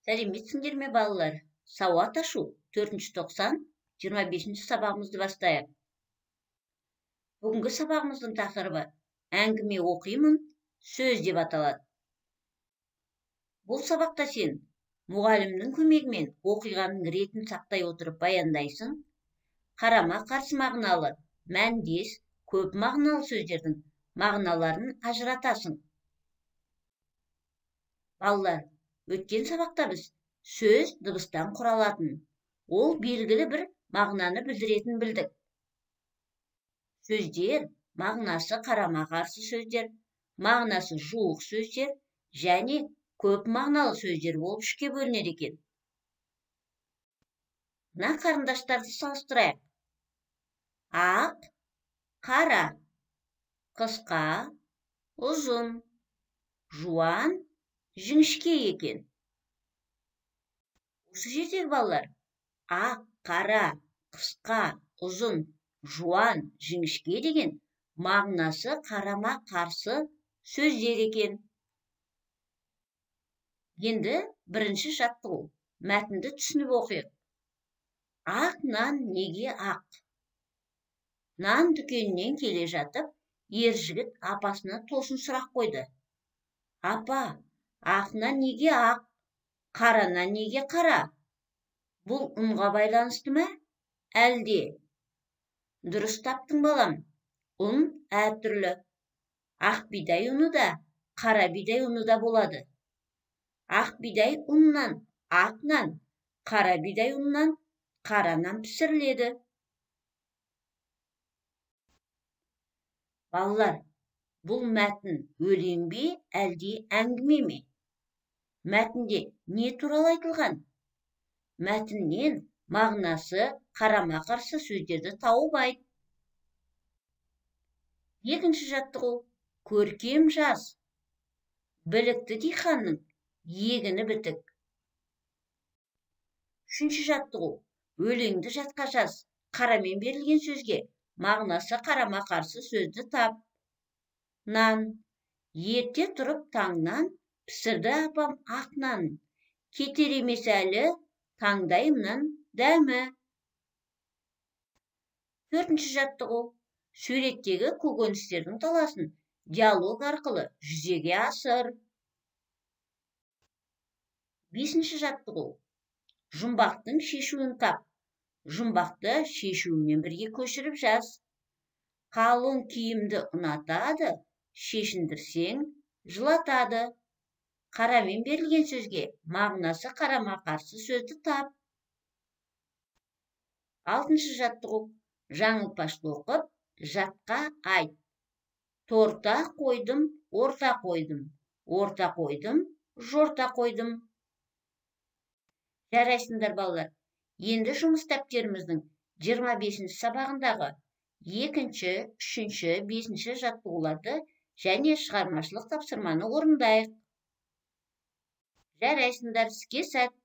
Сәлеметсіңдер ме, балалар? Сауат ашу 4-90, 25-ші сабағымызды бастайық. Бүгінгі сабағымыздың тақырыбы әңгіме оқимын, сөз деп аталады. Бұл сабақта сен мұғалімнің көмегімен оқиғаның ретін сақтай отырып баяндайсың, қарама-қарсы мағыналы, мәндес, көп мағыналы сөздердің мағыналарын ажыратасың. Балалар, өткен сабақта біз сөз дыбыстан құралатын, ол белгілі бір мағынаны білдіретін білдік. Сөздер мағынасы қарама-қарсы сөздер, мағынасы жуық сөздер және көп мағыналы сөздер болып үшке бөлінеді екен. Мына қарындаштарды салыстырайық. Ақ, қара, қысқа, ұзын, жуан, жіңішке екен. Осы жердегі балалар, ақ, қара, қысқа, ұзын, жуан, жіңішке деген мағынасы қарама-қарсы сөздер екен. Енді бірінші жаттығу. Мәтінді түсініп оқиық. Ақ нан неге ақ? Нан дүкенінен келе жатып, ер жігіт апасына тосын сұрақ қойды. Апа, ақ нан неге ақ? Қара нан неге қара? Бұл ұнға байланысты ма? Әлде? Дұрыс таптың, балам. Ұн әртүрлі. Ақ бидай ұны да, қара бидай ұны да болады. Ақ бидай ұнынан ақ нан, қара бидай ұнынан қара нан пісіріледі. Балалар, бұл мәтін өлең бе, әлде әңгіме ме? Мәтінде не туралы айтылған? Мәтіннен мағынасы қарама-қарсы сөздерді тауып айт. Екінші жаттығу. Көркем жаз. Білікті диқанның егіні бітік. Үшінші жаттығу. Өлеңді жатқа жаз. Қарамен берілген сөзге мағынасы қарама-қарсы сөзді тап. Нан. Ерте тұрып таңнан пісірді апам ақ нан. Кетер емес әлі таңдайымнан дәмі. Төртінші жаттығу. Суреттегі көкөністердің таласын диалог арқылы жүзеге асыр. Бесінші жаттығу. Жұмбақтың шешуін тап. Жұмбақты шешуімен бірге көшіріп жаз. Қалың киімді ұнатады, шешіндірсең жылатады. Қарамен берілген сөзге мағынасы қарама-қарсы сөзді тап. Алтыншы жаттығу. Жаңылтпашты оқып, жатқа айт. Торта қойдым, орта қойдым, орта қойдым, жорта қойдым. Жарайсыңдар, балалар. Енді жұмыс дәптеріміздің 25-ші сабағындағы 2-ші, 3-ші, 5-ші жаттығуларды және шығармашылық тапсырманы орындайық. Жарайсыңдар, іске сәт.